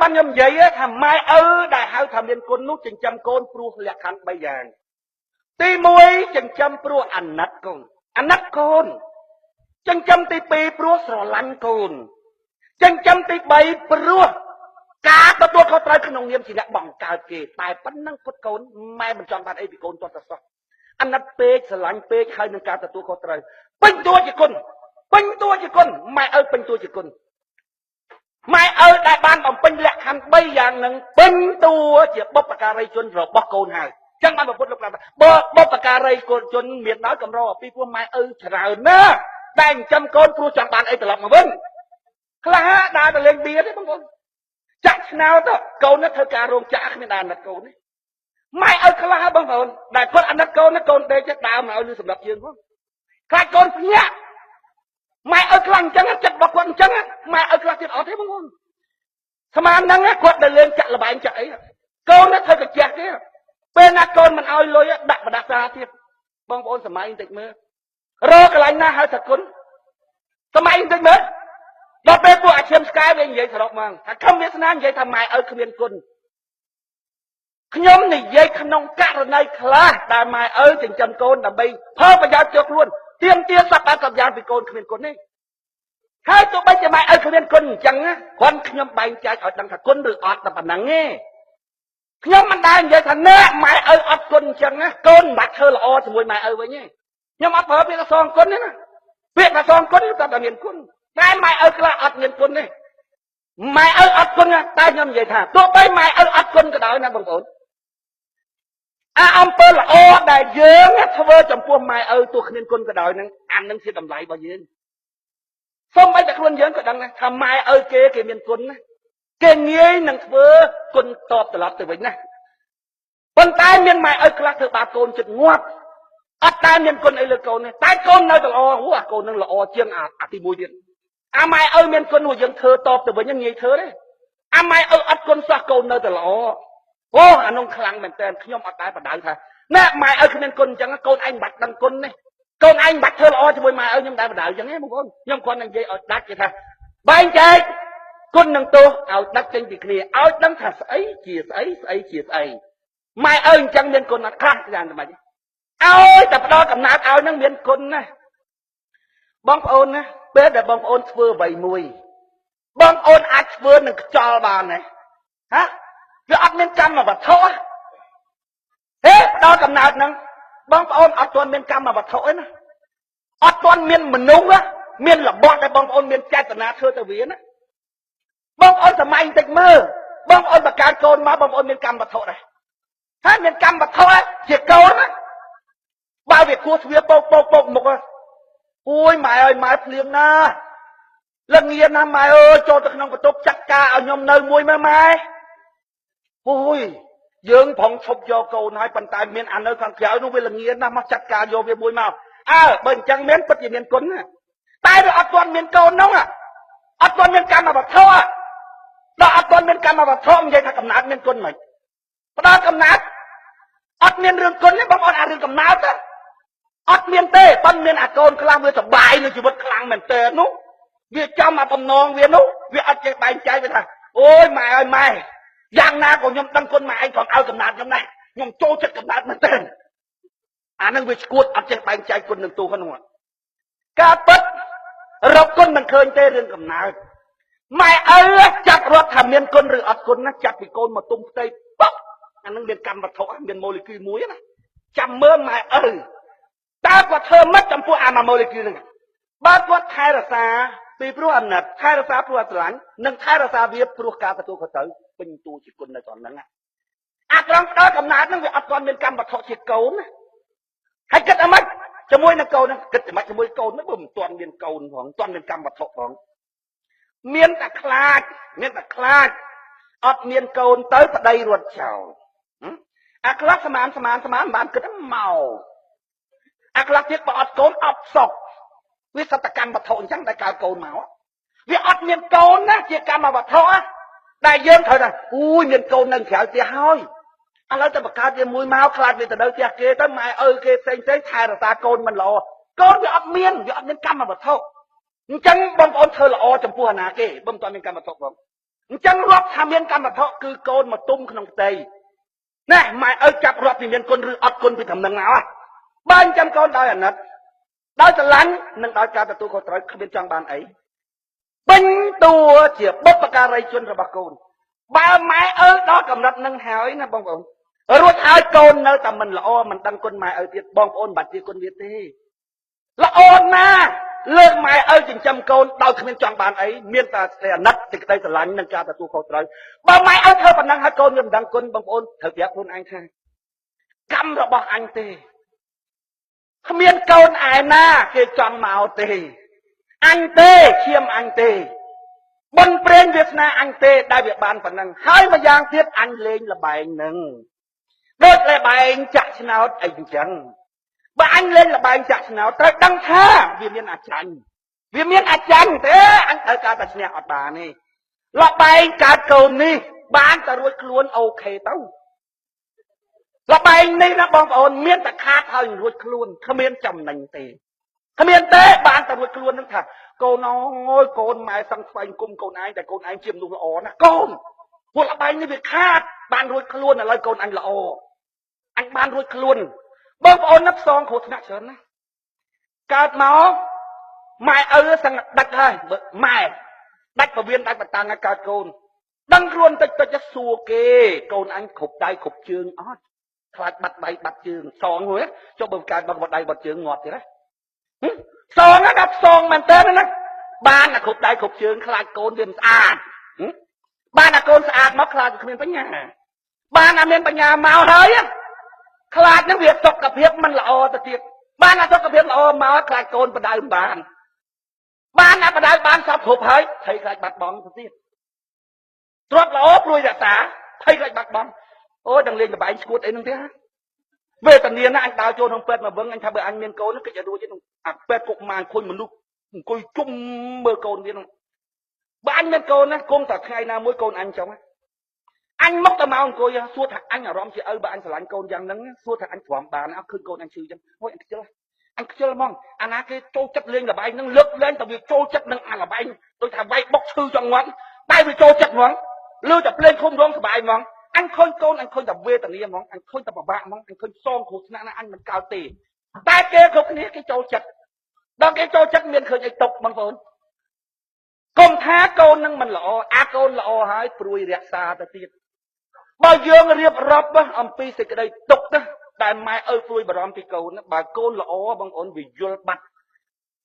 បានខ្ញុំនិយាយថាម៉ែឪដែលហៅថាមានគុណនោះចិញ្ចឹមកូនព្រោះលក្ខខណ្ឌ3យ៉ាងទី1ចិញ្ចឹមព្រោះអាណិតកូនអាណិតកូនចិញ្ចឹមទី2ព្រោះស្រឡាញ់កូនចិញ្ចឹមទី3ព្រោះការទទួលខុសត្រូវក្នុងនាមជាអ្នកបង្កើតគេតែប៉ុណ្ណឹងពុតកូនម៉ែមិនចង់បានអីពីកូនទាល់តែសោះអាណិតពេកស្រឡាញ់ពេកហើយនឹងការទទួលខុសត្រូវពេញតួជាគុណពេញតួជាគុណម៉ែឪពេញតួជាគុណម៉ែឪដែលបានបំពេញលក្ខខណ្ឌ3យ៉ាងនឹងពេញតួជាបុព្វការីជនរបស់កូនហើយចឹងបានពុទ្ធលោកប្រាប់ថាបើបុព្វការីកូនជនមានដល់កម្រពីព្រោះម៉ែឪច្រើនណាស់តែចិញ្ចឹមកូនព្រោះចង់បានអីត្រឡប់មកវិញខ្លះដើរទៅលេងបៀទេបងប្អូនចាក់ឆ្នោតកូនធ្វើការរោងចក្រគ្មានអាណិតកូនទេម៉ែឪខ្លះបងប្អូនដែលគាត់អាណិតកូនណាកូនដេកដើមឲ្យលឺសម្រាប់ជើងផងខ្លាចកូនភ្ញាក់ម៉ែឪខ្លះអញ្ចឹងចិត្តរបស់គាត់អញ្ចឹងម៉ែឪខ្លះទៀតអត់ទេបងប្អូនស្មានហ្នឹងគាត់ដែលលេងចាក់លបែងចាក់អីកូនធ្វើកាជះទេពេលណាកូនមិនឲ្យលុយដាក់បដាសាទៀតបងប្អូនសម័យបន្តិចមើលរកកន្លែងណាហៅថាគុណសម័យបន្តិចមើលដល់ពេលពួកអាឈាមស្កែវានិយាយសរុបមកថាខំវាសនានិយាយថាម៉ែឪគ្មានគុណខ្ញុំនិយាយក្នុងករណីខ្លះដែលម៉ែឪចិញ្ចឹមកូនដើម្បីផលប្រយោជន៍ចូលខ្លួនទៀមទាសពបែបសពយ៉ាងពីកូនគ្មានគុណទេហើយទោះបីជាម៉ែឪគ្មានគុណអញ្ចឹងគ្រាន់ខ្ញុំបែងចែកឲ្យដឹងថាគុណឬអត់តែប៉ុណ្្នឹងទេខ្ញុំមិនដែលនិយាយថាណែម៉ែឪអត់គុណអញ្ចឹងណាកូនមិនបាច់ធ្វើល្អជាមួយម៉ែឪវិញទេខ្ញុំអត់ប្រើពាក្យថាសងគុណទេណាពាក្យថាសងគុណតែតែមានគុណតែម៉ែឪខ្លះអត់មានគុណទេម៉ែឪអត់គុណតែខ្ញុំនិយាយថាទោះបីម៉ែឪអត់គុណក៏ដោយណាបងប្អូនអាអំពើល្អដែលយើងធ្វើចំពោះម៉ែឪទោះគ្មានគុណក៏ដោយនឹងអានឹងជាតម្លៃរបស់យើងសូម្បីតែខ្លួនយើងក៏ដឹងដែរថាម៉ែឪគេគេមានគុណណាគេងាយនឹងធ្វើគុណតបត្រឡប់ទៅវិញណាប៉ុន្តែមានម៉ែឪខ្លះធ្វើបាបកូនចិត្តងាប់អត់តែមានគុណអីលើកូនទេតែកូននៅតែល្អហូអាកូននឹងល្អជាងអាទី1ទៀតអាម៉ែឪមានគុណនោះយើងធ្វើតបទៅវិញងាយធ្វើទេអាម៉ែឪអត់គុណសោះកូននៅតែល្អអូអានោះខ្លាំងមែនតើខ្ញុំអត់តែបដៅថាណែម៉ែឪគ្មានគុណអញ្ចឹងកូនឯងមិនបាច់ដឹងគុណទេកូនឯងមិនបាច់ធ្វើល្អជាមួយម៉ែឪខ្ញុំតែបដៅអញ្ចឹងទេបងប្អូនខ្ញុំគ្រាន់តែនិយាយឲ្យដាច់គេថាបែងចែកគុណនឹងទោសឲ្យដាច់ចេញពីគ្នាឲ្យដឹងថាស្អីជាស្អីស្អីជាស្អីម៉ែឪអញ្ចឹងមានគុណអត់ខ្លះយ៉ាងម៉េចឲ្យតែផ្ដល់កំណើតឲ្យនឹងមានគុណណាបងប្អូនណាពេលដែលបងប្អូនធ្វើអ្វីមួយបងប្អូនអាចធ្វើនឹងខ្យល់បានទេហាវាអត់មានកម្មវត្ថុហេផ្ដល់កំណើតហ្នឹងបងប្អូនអត់ទាន់មានកម្មវត្ថុឯណាអត់ទាន់មានមនុស្សមានរបស់ដែលបងប្អូនមានចេតនាធ្វើទៅវាណាបងប្អូនសម័យបន្តិចមើលបងប្អូនបង្កើតកូនមកបងប្អូនមានកម្មវត្ថុដែរហើយមានកម្មវត្ថុជាកូនណាបើវាគោះទ្វាពោកពោកពោកមុខអូយម៉ែអើយម៉ែភ្លៀងណាលងាណាស់ម៉ែអើយចូលទៅក្នុងបន្ទប់ចាត់ការឲ្យខ្ញុំនៅមួយមើលម៉ែអូយយើងប្រងឈប់យកកូនហើយប៉ុន្តែមានអានៅខាងក្រៅនោះវាលងាណាស់មកចាត់ការយកវាមួយមកអើបើអញ្ចឹងមានពិតជាមានគុណណាតែវាអត់ទាន់មានកូននោះអត់ទាន់មានកម្មវត្ថុដល់អត់ទាន់មានកម្មវត្ថុនិយាយថាកំណើតមានគុណមិនផ្ដល់កំណើតអត់មានរឿងគុណទេបងប្អូនអារឿងកំណើតអត់មានទេប៉ុន្តែមានអាកូនខ្លះវាសបាយនឹងជីវិតខ្លាំងមែនតើនោះវាចំអាបំណងវានោះវាអត់ចេះបែងចែកវាថាអូយម៉ែអើយម៉ែយ៉ាងណាក៏ខ្ញុំដឹងគុណម៉ែឯងក៏ឲ្យកំណើតខ្ញុំដែរខ្ញុំចូលចិត្តកំណើតមែនតើអានឹងវាឈួតអត់ចេះបែងចែកគុណនឹងទោសហ្នឹងការពិតរកគុណមិនឃើញទេរឿងកំណើតម៉ែឪចាប់រត់ថាមានគុណឬអត់គុណណាចាប់ពីកូនមកទុំផ្ទៃបុកអានឹងមានកម្មវត្ថុមានម៉ូលេគុលមួយណាចាំមើលម៉ែឪតើគាត់ធ្វើម៉េចចំពោះអាម៉ូលេគុលហ្នឹងបើគាត់ថែរក្សាពីព្រោះអាណិតថែរក្សាព្រោះស្រឡាញ់និងថែរក្សាវាព្រោះការទទួលខុសត្រូវពេញតួជាគុណនៅត្រង់ហ្នឹងអាត្រង់ផ្ដល់កំណើតហ្នឹងវាអត់ទាន់មានកម្មវត្ថុជាកូនណាហើយគិតអាម៉េចជាមួយនឹងកូនហ្នឹងគិតអាម៉េចជាមួយកូនហ្នឹងបើមិនទាន់មានកូនផងមិនទាន់មានកម្មវត្ថុផងមានតែខ្លាចមានតែខ្លាចអត់មានកូនទៅប្តីរត់ចោលអាខ្លះស្មានស្មានស្មានមិនបានគិតមកអាខ្លះទៀតបើអត់កូនអត់សុខវាសតកម្មវត្ថុអញ្ចឹងដែលកើតកូនមកវាអត់មានកូនណាជាកម្មវត្ថុដែលយើងត្រូវថាអូយមានកូននៅក្រៅផ្ទះហើយឥឡូវទៅបង្កើតវាមួយមកខ្លាចវាទៅនៅផ្ទះគេទៅម៉ែឪគេផ្សេងផ្សេងថែរក្សាកូនមិនល្អកូនវាអត់មានវាអត់មានកម្មវត្ថុអញ្ចឹងបងប្អូនធ្វើល្អចំពោះអាណាគេបើមិនទាន់មានកម្មវត្ថុផង អញ្ចឹងរាប់ថាមានកម្មវត្ថុគឺកូនមកទុំក្នុងផ្ទៃណែម៉ែឪចាប់រាប់ពីមានគុណឬអត់គុណពីដំណឹងមកបើចិញ្ចឹមកូនដោយអាណិតដោយស្រឡាញ់និងដោយការទទួលខុសត្រូវគ្មានចង់បានអីពេញតួជាបុព្វការីជនរបស់កូនបើម៉ែឪដល់កម្រិតនឹងហើយណាបងប្អូនរួចហើយកូននៅតែមិនល្អមិនដឹងគុណម៉ែឪទៀតបងប្អូនបាច់ជាគុណវាទេល្អណាស់លើកម៉ែឪចិញ្ចឹមកូនដោយគ្មានចង់បានអីមានតែសេចក្តីអាណិតសេចក្តីស្រឡាញ់និងការទទួលខុសត្រូវបើម៉ែឪធ្វើប៉ុណ្ណឹងហើយកូនវាមិនដឹងគុណបងប្អូនត្រូវប្រាប់ខ្លួនឯងថាកម្មរបស់អញទេគ្មានកូនឯណាគេចង់មកទេអញទេឈាមអញទេបុណ្យព្រេងវាសនាអញទេដែលវាបានប៉ុណ្ណឹងហើយម្យ៉ាងទៀតអញលេងលបែងនឹងដូចលបែងចាក់ឆ្នោតអីអញ្ចឹងបើអញលេងលបែងចាក់ឆ្នោតត្រូវដឹងថាវាមានអាចាញ់វាមានអាចាញ់ទេអញត្រូវការតែឈ្នះអត់បានទេលបែងកើតកូននេះបានតែរួចខ្លួន OK ទៅលបែងនេះណាបងប្អូនមានតែខាតហើយរួចខ្លួនគ្មានចំណេញទេគ្មានទេបានតែរួចខ្លួននឹងថាកូនអើយកូនម៉ែសឹងស្វែងគុំកូនឯងតែកូនឯងជាមនុស្សល្អណាស់កូនពួកលបែងនេះវាខាតបានរួចខ្លួនឥឡូវកូនអញល្អអញបានរួចខ្លួនបងប្អូនណាផ្សងគ្រោះថ្នាក់ច្រើនណាស់កើតមកម៉ែឪសឹងដាច់ហើយម៉ែដាច់ពវៀនដាច់បតាំងឲ្យកើតកូនដឹងខ្លួនតិចតិចសួរគេកូនអញគ្រប់ដៃគ្រប់ជើងអត់ខ្លាចបាត់ដៃបាត់ជើងសងហួយចុះបើកើតមកបាត់ដៃបាត់ជើងងាប់ទៀតណាសងណាដល់សងមែនតើណាបានតែគ្រប់ដៃគ្រប់ជើងខ្លាចកូនវាមិនស្អាតបានតែកូនស្អាតមកខ្លាចគ្មានបញ្ញាបានតែមានបញ្ញាមកហើយខ្លាចនឹងវាសុខភាពមិនល្អទៅទៀតបានតែសុខភាពល្អមកខ្លាចកូនបដៅមិនបានបានតែបដៅបានសពគ្រប់ហើយភ័យខ្លាចបាត់បង់ទៅទៀតទ្រព្យល្អព្រួយរក្សាភ័យខ្លាចបាត់បង់អូយដឹងលេងលបែងឈួតអីហ្នឹងទេវេទនាណាអញដើរចូលក្នុងពេទ្យមកវឹងអញថាបើអញមានកូនកិច្ចឲ្យរួចទេអាពេទ្យកុមារខុញមនុស្សអង្គុយជុំមើលកូនវាហ្នឹងបើអញមានកូនណាគុំតែថ្ងៃណាមួយកូនអញចង់អញមកតែមកអង្គុយសួរថាអញអារម្មណ៍ជាឪបើអញស្រឡាញ់កូនយ៉ាងហ្នឹងសួរថាអញទ្រាំបានអត់ឃើញកូនអញឈឺចឹងអូយអញខ្ជិលអញខ្ជិលហ្មងអាណាគេចូលចិត្តលេងលបែងហ្នឹងលើកលែងតែវាចូលចិត្តនឹងអាលបែងដូចថាវាយបុកឈឺចង់ងាប់តែវាចូលចិត្តហ្មងលើតែភ្លេងឃុំរងសบายហ្មងអញឃើញកូនអញឃើញតែវេទនាហ្មងអញឃើញតែពិបាកហ្មងអញឃើញសងគ្រោះថ្នាក់ណាអញមិនកើតទេតែគេគ្រប់គ្នាគេចូលចិត្តដល់គេចូលចិត្តមានឃើញអីຕົកបងប្អូនកុំថាកូននឹងមិនល្អអាកូនល្អហើយព្រួយរក្សាទៅទៀតបើយើងរៀបរាប់អំពីសេចក្តីទុកណាដែលម៉ែឪព្រួយបារម្ភពីកូនបើកូនល្អបងប្អូនវាយល់បាត់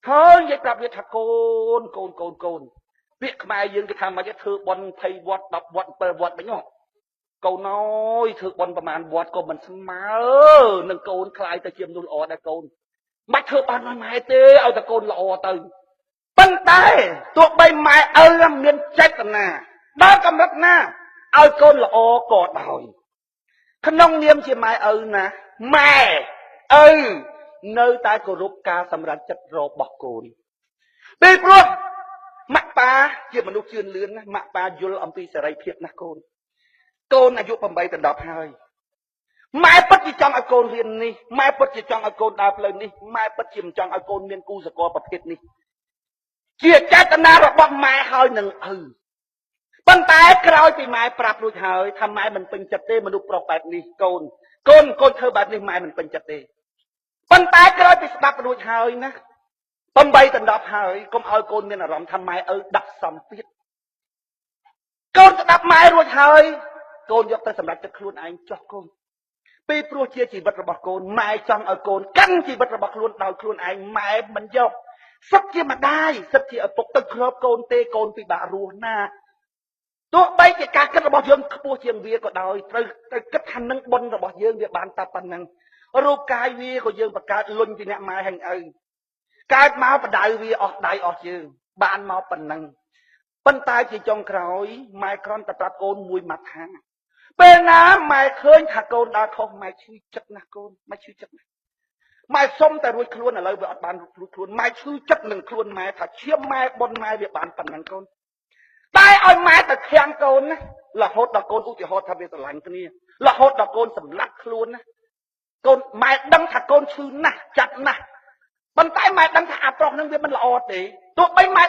ហើយនិយាយប្រាប់វាថាកូនកូនកូនកូនពាក្យខ្មែរយើងគេថាមិនធ្វើបន់20វត្ត10វត្ត7វត្តមិនហ៎កូនអើយធ្វើបន់ប្រមាណវត្តក៏មិនស្មើនឹងកូនខ្លាយទៅជាមនុស្សល្អដែរកូនមិនធ្វើបានឲ្យម៉ែទេឲ្យតែកូនល្អទៅប៉ុន្តែទោះបីម៉ែឪមានចេតនាដល់កម្រិតណាឲ្យកូនល្អក៏ដោយក្នុងនាមជាម៉ែឪណាម៉ែឪនៅតែគោរពការសម្រេចចិត្តរបស់កូនពីព្រោះម៉ាក់ប៉ាជាមនុស្សជឿនលឿនណាម៉ាក់ប៉ាយល់អំពីសេរីភាពណាកូនកូនអាយុ8ដល់10ហើយម៉ែពិតជាចង់ឲ្យកូនរៀននេះម៉ែពិតជាចង់ឲ្យកូនដើរផ្លូវនេះម៉ែពិតជាមិនចង់ឲ្យកូនមានគូសកលប្រភេទនេះជាចេតនារបស់ម៉ែហើយនឹងឪប៉ុន្តែក្រោយពីម៉ែប្រាប់រួចហើយថាម៉ែមិនពេញចិត្តទេមនុស្សប្រុសបែបនេះកូនកូនកូនធ្វើបែបនេះម៉ែមិនពេញចិត្តទេប៉ុន្តែក្រោយពីស្ដាប់រួចហើយណា8ដល់10ហើយកុំឲ្យកូនមានអារម្មណ៍ថាម៉ែឪដាក់សម្ពាធកូនស្ដាប់ម៉ែរួចហើយកូនយកទៅសម្រេចចិត្តខ្លួនឯងចោះកូនពីព្រោះជាជីវិតរបស់កូនម៉ែចង់ឲ្យកូនកាន់ជីវិតរបស់ខ្លួនដោយខ្លួនឯងម៉ែមិនយកសិតជាម្ដាយសិតជាឪពុកទៅគ្របកូនទេកូនពិបាករស់ណាទោះបីជាការគិតរបស់យើងខ្ពស់ជាងវាក៏ដោយត្រូវត្រូវគិតថានឹងបុណ្យរបស់យើងវាបានតែប៉ុណ្ណឹងរូបកាយវាក៏យើងបង្កើតលុញពីអ្នកម៉ែហែងឪកើតមកបដៅវាអស់ដៃអស់ជើងបានមកប៉ុណ្ណឹងប៉ុន្តែជាចុងក្រោយម៉ែគ្រាន់តែប្រាប់កូនមួយម៉ាត់ថាពេលណាម៉ែឃើញថាកូនដើរខុសម៉ែឈឺចិត្តណាស់កូនម៉ែឈឺចិត្តណាស់ម៉ែសុំតែរួចខ្លួនឥឡូវវាអត់បានរួចខ្លួនម៉ែឈឺចិត្តនឹងខ្លួនម៉ែថាឈាមម៉ែបុណ្យម៉ែវាបានប៉ុណ្ណឹងកូនតែឲ្យម៉ែទៅខាំងកូនណារហូតដល់កូនឧទាហរណ៍ថាវាស្រឡាញ់គ្នារហូតដល់កូនសម្លាប់ខ្លួនណាកូនម៉ែដឹងថាកូនឈឺណាស់ចាត់ណាស់ប៉ុន្តែម៉ែដឹងថាអាប្រុសនឹងវាមិនល្អទេទោះបីម៉ែ